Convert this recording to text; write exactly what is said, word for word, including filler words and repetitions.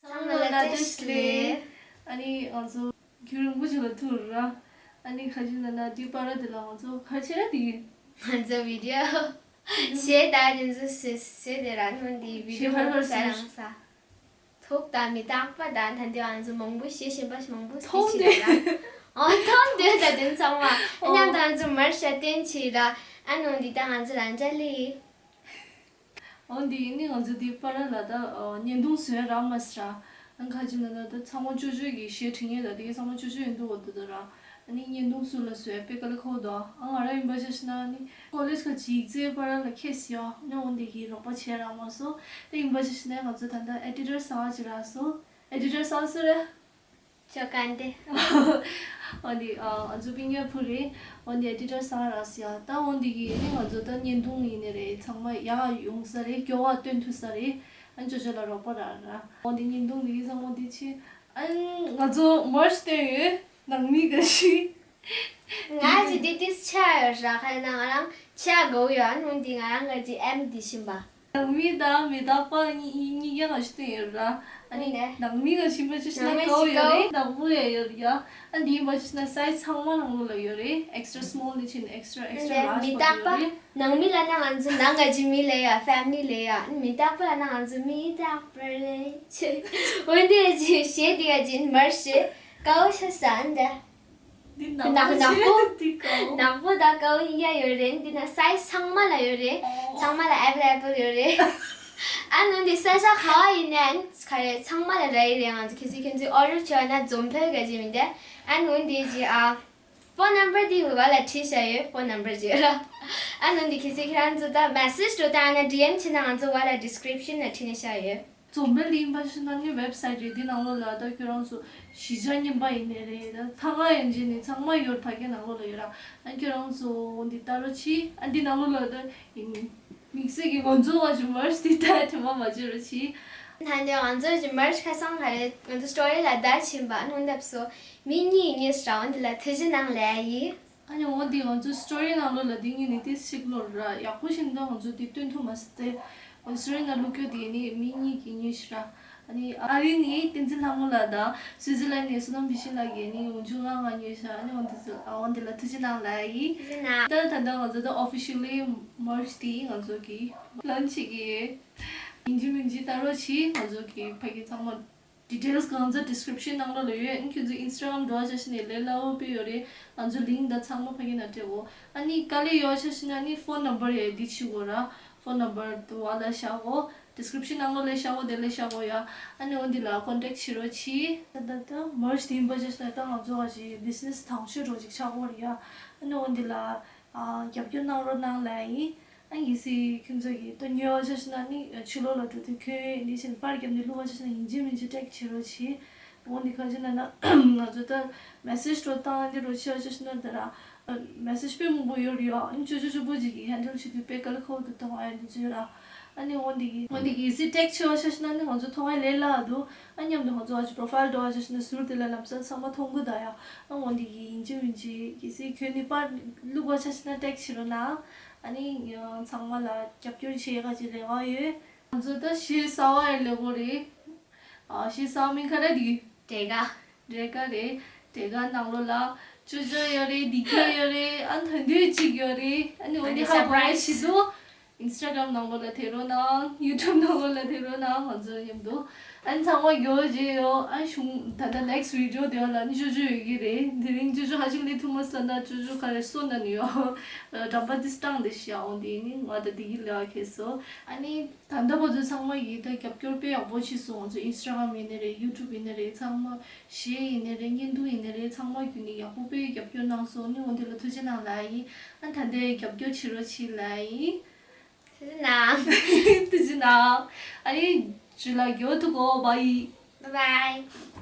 ཚང་མ་ལ་བཀྲ་ཤིས་བདེ་ལེགས། ཨ་ནི་ང་ཚོ་རྒྱུན་རིང་པོ་ཞིག་ལ་ཐུག་ར། ཨ་ནི་ཁ་ཅིག་ན་ན་འདི་པར་དེ་ལ་ང་ཚོ་ག་རེ་བྱེད་ར་དེ་ཡིན། ང་ཚོ་བི་ཌི་ཡོ་གཞས་དང་དེ་ཚོ་བཟོས་བཟོས་དེ་ར་ནོ་འདི་བི་ཌི་ཡོ་ཧར་ཧར་ཟ་རང་ཟ། ཐུག་དང་མི་རྟག་པ་དང་ད་འདི་ང་ཚོ་མང་པོ་བྱེད་བཞིན་པ་མང་པོ་ཐོང་བྱེད་དེ་ཀྱི་ར། ཨོ་ཐོང་དེ་ད་དེ་ཚང་མ་ཨ་མཉམ་དུ་ང་ཚོ་མར་ཤ་སྟོན་བྱེད་ར། ཨ་ནོ་འདི་ད་ང་ཚོ་རང་འཇགས་ལི། འོ་འདི་ཡིན་ནི་ང་ཚོ་འདི་པར་ལ་ད་ཨ་བརྙན་ཐུང་བཟོས་རག་མ་སྲ། ཨ་ཁ་ཅིག་ན་ད་ད་ཚང་མ་ཅོ་ཅོ་གི་གཞས་འཁྲིད་མཁན་ད་དེ་ག་ཚང་མ་ཅོ་ཅོ་ཡིན་འདུག་འོ་ད་ད་ར། ཨ་ནི་བརྙན་ཐུང་སུ་ལ་བཟོས་པའི་ཀ་ལ་ཁོ་ད་ཨ་ང་ར་ཡིན་པ་ཆ་ཤི་ན་ནི་ཀོ་ལེཇ་ཁ་ཅིག་ཡིག་ཚད་པར་ལ་ཁེ་སི་ཡོ་ནི་འོ་འདི་གི་རོགས་པ་བྱས་རག་མ་སོ། དེ་ཡིན་པ་ཆ་ཤི་ན་ང་ཚོ་ད་ད་ཨེ་ཌི་ཊར་གསར་པ་ཅིག་རག་སོ། ཨེ་ཌི་ཊར་གསར་པ་སུ་རེད། ཅོ་གན་ཏེ། འོ་འདི་ཨ་ང་ཚོ་པིང་ཡ་ཕུ་རེད། འོ་འདི་ཨེ་ཌི་ཊར་གསར་པ་རག་སི་ཡ་ད་འོ་འདི་གི་ནི་ང་ཚོ་ད་བརྙན་ཐུང་ཡིན་ནི་རེད། ཚང་མ་ཡག་ཡོང་ས་རེད། སྐྱོ་བ་སྟོན་ཐུབ་ས་རེད། ཨ་ཅོ་ཅོ་ལ་རོགས་པ་རག་ར། འོ་འདི་བརྙན་ཐུང་འདི་གི་ཚང་མ་འདི་ཆེ། ཨ་ང་ཚོ་མར་ཆི་སྟོན་ཡོད། ནང་མི་ག་ཤི། ང་ཅི་འདི་ཏིས་ཆ་ཡོད་ར། ཁ་ན་ང་རང་ཆ་གོ་ཡོད། ཨ་ནུ་འདི་ང་རང་ག་ཅི་ཨེམ་འདི་བཞིན་པ། ནང་མི་དང་མི་རྟག་པ་གཉིས་གཉིས་ཀ་ང་ཞིག་སྟོན་ཡོད་ར། ཨ་ནི་ནང་མི་ག་ཞིག་པ་ཅི་ཤི་ན་ནང་མི་ཀའོ་ཞིག་ཡོད་རེད། ནག་པོ་ཡ་ཡོད་ར་ཡ། ཨ་འདི་ཡིན་པ་ཅི་ཤི་ན་སའི་ཛི་ཚང་མ་ནང་ལོ་ལ་ཡོད་རེད། ཨེག་སི་ཊ་ར་སི་མོལ་ནི་ཕྱིན་ཨེག་སི་ཊ་ར་ཨེག་སི་ཊ་ར་ལཱར་ཇི་བར་ཡོད་རེད། ནང་མི་ལ་ན་ང་ཚོ་ནང་ག་ཅི་མི་ལ་ཡ་ཕེ་མི་ལི་ལ་ཡ། མི་རྟག་པ་ལ་ན་ང་ཚོ་མི་རྟག་པ་རེད། འོན་ཏེ་ཅི་ཤེས་འདི་ག་ཅི་མར་ཤེས་ཀའོ་ཤ་ས་འདི། འདི་ནག་ནག་པོ་ནག་པོ་ཆེ་འདི་ཀའོ། ནག་པོ་དང་ཀའོ་ཡིན་ཡ་ཡོད་རེད། འདི་ན་སའི་ཛི་ཚང་མ་ལ་ཡོད་རེད། ཨོ། ཚང་མ་ལ་ཨེ་ཝེ་ལེ་བལ་ཡོད་རེད། ཨ་ནུ་འདི་ས་ཆ་ག་བ་ཡིན་ནའང་ག་རེ་ཚང་མ་ལ་རག་གི་རེད། ང་ཚོ་ཁྱེད་ཚོས་ཁྱེད་ཚོས་ཨོ་ཌར་བྱས་ན་འཛོམས་ཕེབས་ག་ཅི་མིན་ཏེ། ཨ་ནུ་འདི་ཅི་ཨ་ཕོན་ནམ་བར་འདི་འོག་ལ་བྲིས་བཞག་ཡོད། ཕོན་ནམ་བར་ཅི་ར། ཨ་ནུ་འདི་ཁྱེད་ཚོས་ཁྱེད་རང་ཚོ་ད་མེ་སེཇ་འགྲོ་དང་ཨ་ན་ཌི་ཨེམ་བྱས་ན་ང་ཚོ་འོག་ལ་ཌི་སི་ཀི་རིབ་ཤན་ལ་བྲིས་ནས་བཞག་ཡོད། འཛོམས་པའི་ལིང་པ་ཞིག་ནང་ནི་ཝེབ་སའིཊ་རེད། འདི་ནང་ལོགས་ལ་ད་ཁྱོད་རང་ཚོ་གཞིས་ཆགས་རྙིང་པ་ཡིན་ནའི་རེད། ད་ཐང་ག་ཡན་ཆད་ནི་ཚང་མ་ཡོད། ཕ་གི་ནང་ལོགས་ལ་ཡོད་ར། ཨ་ཁྱོད་རང་ཚོ་འདི་ལྟ་རོགས་གྱིས། ཨ་འདི་ནང་ལོགས་ལ་ད་ཡིན་དམིགས་བསལ་གྱི་ང་ཚོ་བ་ཞིག་མར་ཆི་འདི་ལྟ་དྲི་མ་མ་བྱེད་རོགས་གྱིས། ད་ནི་ང་ཚོ་གི་མར་ཆི་ཁ་སང་ག་རེ་ང་ཚོ་སི་ཊོ་རི་ལ་བརྡ་ཕྱིན་པ་ནང་འདབས་སོ་མི་གཉིས་ངེས་ར་འོ་འདི་ལ་ཐུགས་རྗེ་གནང་ལེ་ཡིན། ཨ་ནི་འོ་འདི་ང་ཚོའི་སི་ཊོ་རི་ནང་ལོགས་ལ་འདི་གཉིས་ནི་ཏིས་ཤིག་ལོར་ར་ཡག་པོ་ཞིག་འདུག་ང་ཚོ་འདི་སྟོན་ཐུབ་མ་སོང་སྟེ། སི་ཊོ་རི་ནང་བླུག་རྒྱུ་དེ་ནི་མི་གཉིས་ཀྱི་ཉིན་ཞིག་ར། ཨ་ནི་ཨ་རི་ནི་བསྟན་འཛིན་ལྷ་མོ་ལགས་དང་སུའི་ཙི་ལན་ནས་བསོད་ནམས་བི་ཤིན་ལགས་ཀྱིས་ནི་འོ་ཇུ་ང་ང་ཉོས་ཤག་ཨ་ནི་འོ་འདི་ཚོ་ཨ་འོ་འདི་ལ་ཐུགས་རྗེ་གནང་ལ་ཡིན། ཐུགས་རྗེ་གནང་། ད་ད་ལྟ་ང་ཚོ་ད་ཨོ་ཕི་ཤལ་ལི་མར་ཆི་དེ་ང་ཚོ་གི་ལོན་ཆི་གི་ཡིན་གཅིག་མིན་གཅིག་ལྟ་རོགས་གྱིས། ང་ཚོ་གི་ཕ་གི་ཚང་མ། ཌི་ཊེལ་སི་གང་ཚ་ཌི་སི་ཀི་རིབ་ཤན་ནང་ལོགས་ལ་ཡོད། ཨ་ནི་ཁྱོད་ཚོ་ཨིན་སི་ཊ་གྷ་རམ་འགྲོ་བ་ཆ་ཤི་ནས་ལས་སླ་བོ་དཔེ་ཡོད་རེད། ང་ཚོ་ལིང་ཀི་ད་ཚང་མ་ཕ་གི་ན་སྤྲད་འོ། ཨ་ནི་དཀའ་ལས་ཡོད་ཆ་ཤི་ན་ནི་ཕོན་ནམ་བར་ཡ་འདི་བྱེད་དགོས་ར། ཕོན་ནམ་བར་དུ་བ་ལ་བཞག་གོ། ཌི་སི་ཀི་རིབ་ཤན་ནང་ལོགས་ལ་བཞག་གོ། དེ་ལ་བཞག་གོ་ཡ། ཨ་ནི་འོ་འདི་ལ་ཀོན་ཊེག་བྱེད་རོགས་གྱིས། ད་ད་ད་མར་ཆི་དེ་ཡིན་པ་ཆ་ཤི་ན་ད་ང་ཚོ་བ་ཞིག་བི་ཛི་ནེ་སི་དང་ཤོས་འགྲོ་ཅིག་ཆགས་གོ་རེད་ཡ། ཨ་ནི་འོ་འདི་ལ་ཨ་རྒྱབ་སྐྱོར་གནང་རོགས་གནང་ལ་ཡིན། ཨ་གལ་སྲིད་ཁྱོད་ཚོ་གིས་ད་ཉོ་བ་ཆ་ཤི་ན་ནི་ཕྱི་ལོགས་ལ་འགྲོ་དུས་ཁྱོད་འདི་བཞིན་པར་བརྒྱབ་ནས་བླུག་པ་ཆ་ཤི་ན་ཡིན་གཅིག་མིན་གཅིག་ཊེག་བྱེད་རོགས་གྱིས། འོ་འདི་ག་ཅི་ན་ན་ང་ཚོ་ད་མེ་སེཇ་འགྲོ་སྟངས་འདི་རོགས་བྱེད་པ་ཆ་ཤི་ན་ད་ར་མེ་སེཇ་དཔེ་མང་པོ་ཡོད་རེད་ཡ། ཨ་ནི་ཅོ་ཅོ་ཅོ་པོ་ཅིག་གིས་ཧེན་ཌལ་བྱེད་དུས་དཔེ་དཀའ་ལས་ཁག་པོ་འདུག་ད་ང་ཡང་འདི་ཚོ་ཡོད་ར། ཨ་ནི་འོ་འདི་གི་འོ་འདི་གི་གལ་སྲིད་ཊེག་བྱེད་པ་ཆ་ཤི་ན་ནི་ང་ཚོ་ཐོག་མ་ལས་སླ་འདུག་ཨ་མཉམ་དུ་ང་ཚོ་ཨ་ཅི་པོ་རོ་ཕ་ཡིལ་འགྲོ་བ་ཆ་ཤི་ན་ཟུར་དེ་ལ་ལམ་སང་ཚང་མ་མཐོང་གི་ད་ཡ། ཨ་འོ་འདི་གི་ཡིན་གཅིག་མིན་གཅིག་གལ་སྲིད་ཁྱོད་ནི་པར་བླུག་པ་ཆ་ཤི་ན་ཊེག་བྱེད་རོགས་གནང་། ཨ་ནི་ཚང་མ་ལ་རྒྱབ་སྐྱོར་བྱེད་ག་ཅིག་ལས་ཀ་ཡོད། ང་ཚོ་ད་གཞས་གསར་པ་ཡི་ལས་སྒོ་རེད། ཨ་གཞས་གསར་པ་མིང་ག་རེ་འདི། འབྲས་དཀར། འབྲས་དཀར་རེད། འབྲས་དཀར་ནང་ལོགས་ལ་ཅོ་ཅོ་ཡོད་རེད། བདེ་སྐྱིད་ཡོད་རེད། ཨ་ནི་ཐོན་དུས་གཅིག་ཡོད་རེད། ཨ་ནི་འོ་འདི་ཧ་གོ་ཡ་ཆེད་དུ་ཨིན་སི་ཊ་གྷ་རམ་ནང་ལོགས་ལ་ཐེ་རོགས་གནང་། ཡུ་ཊུབ་ནང་ལོགས་ལ་ཐེ་རོགས་གནང་། ང་ཚོ་མཉམ་དུ་ ཨ་ནི་ཚང་མ་མགྱོགས་བྱེད་ཡོད། ཨ་གཞུང་ད་ལྟ་next video་དེ་ལ་ནི་ཅོ་ཅོ་ཡོད་ཀྱི་རེད། དེ་རིང་ཅོ་ཅོ་ཧ་ཅང་ལས་ཐུ་མོ་ས་ན་ཅོ་ཅོ་ག་རེ་སོ་ན་ནི་ཡོད། འགྲམ་པ་དེ་སྟངས་དེ་ཤི་ཡོང་དེ་ནི་ང་ད་དེ་གི་ལས་ཁེ་སོ། ཨ་ནི་ད་ལྟ་བར་དུ་ཚང་མ་ཡིས་ད་རྒྱབ་སྐྱོར་དཔེ་ཡག་པོ་བྱས་སོང་། ང་ཚོ་Instagram་ཡིན་ནི་རེད། YouTube་ཡིན་ནི་རེད། ཚང་མ་གཞས་ཡིན་ནི་རེད། བརྙན་ཐུང་ཡིན་ནི་རེད། ཚང་མ་བརྒྱུད་ནས་ཡག་པོ་དཔེ་རྒྱབ་སྐྱོར་གནང་སོང་། ནི་འོ་དེ་ལ་ཐུགས་རྗེ་གནང་ལ་ཡིན། ཨ་ད་ལྟ་རྒྱབ་སྐྱོར་བྱེད་རོགས་བྱེད་ལ་ཡིན། ཐུགས་རྗེ་གནང་། ཐུགས་རྗེ་གནང་། ཨ་ནི་ཇུ་ལ་མགྱོགས་ཐུག་གོ། Bye. Bye bye.